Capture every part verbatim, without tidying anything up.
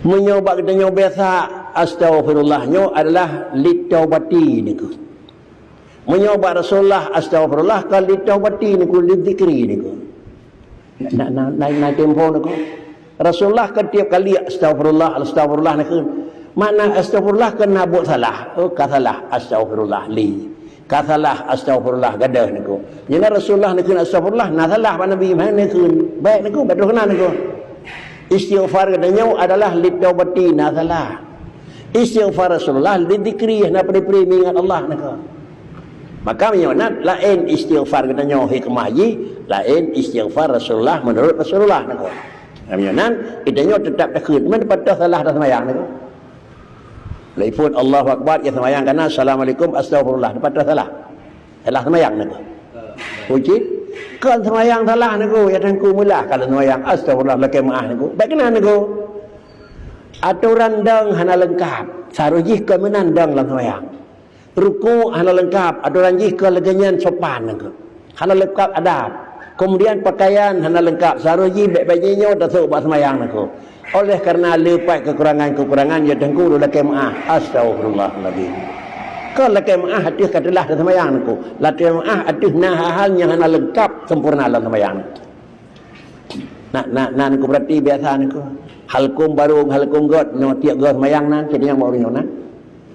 Meunyoe bak geutanyoe biasa, astaghfirullah nyoe adalah litaubati niko. Meunyoe bak Rasulullah, astaghfirullah ka litaubati niko, lizikri niko. Na, na, na, na tempo niko. Rasulullah ka tiep kali astaghfirullah, astaghfirullah niko. Makna astaghfirullah keu na buet salah. Oh, ka salah, astaghfirullah li. Ka salah, astaghfirullah gadoh niko. Jadi Rasulullah niko astaghfirullah, na salah bak Nabi, meunan niko. Baik niko, baik terus keunan niko. Istighfar geutanyoe adalah litaubati na salah. Istighfar Rasulullah lizikri, na peuri-peuri meuingat Allah niko. Maka meunyoe na laén istighfar geutanyoe hikmah jih, laén istighfar Rasulullah meunurot Rasulullah niko. Meunyoe nan, geutanyoe teutap takheun, meunan patah salah dah seumayang niko. Lagipun Allahu Akbar, ya seumayang kana, Assalamualaikum, astaghfirullah, patah salah. Salah seumayang niko. Ucit, kon seumayang salah niko, ya Teungku meulah kalau seumayang, astaghfirullah, lakée meuah niko. Baik keunan niko. Atoran dong hana leungkap, saroh jih kon meunan dong lam seumayang. Ruku' hana leungkap, atoran jih kon lagée nyan sopan niko. Hana leungkap adab. Kemudian pakaian hana leungkap, saroh jih bék-bék jih nyoe tasôk bak seumayang niko. Oleh karena le pat kekurangan-kekurangan, ya Teungku, lôn lakée meuah. Astaghfirullahaladzim. Kon lakée meuah ateueh ka teulah dah seumayang niko. Lakée meuah ateueh na hal-hal nyang hana leungkap sempurna lam seumayang niko. Na, na, na niko berarti biasa niko. Halkom barô, halkom göt, nyoe tiep goe seumayang nan, cit nyang baru nyoe nan.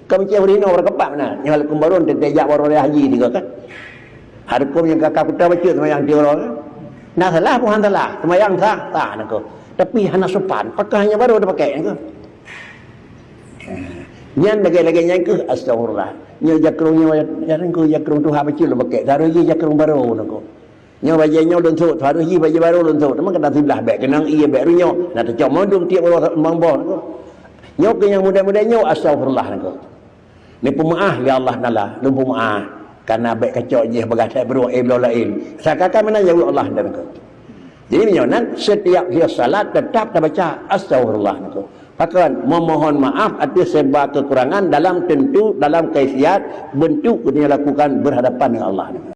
Ka meucéh ureueng inong bak keumpat meunan. Nyoe lakum barô teuntée jak baroe raya haji tiga kan. Hareukom nyang ka, ka kuta bacut seumayang tiga uroe kan. Na salah pun han salah. Seumayang sah, sah nangko. Tapi hana sopan. Pakon hanya barô tapakai nangko. Nyan lagée-lagée nyan keuh, astagfirullah. Nyoe jakrong nyoe, jakrong keuh, jakrong tuha bacut lôn pakai. Taroh jih jakrong barô nangko. Nyoe bajée nyoe lôn sôk, harôh jih bajée barô lôn sôk. Teuma kadang siblah bék keunong ié bék runyok. Na teucok mandum tiep uroe mambah nangko. Nyoe keuh nyang muda-muda nyoe, astagfirullah nangko. Neupeumeuáh lé Allah Taala, lôn peumeuáh. Kana bék kacok jih bagaih that beurôk, eh, bloe laén. Saka-ka meunan ya Allah dan engkau. Jadi, meunyoe nan, setiap dia salat tetap tabaca astagfirullah nangko. Pakon? Memohon maaf ateueh segala kekurangan dalam tentu, dalam kaifiat, bentuk yang dilakukan berhadapan dengan Allah nangko.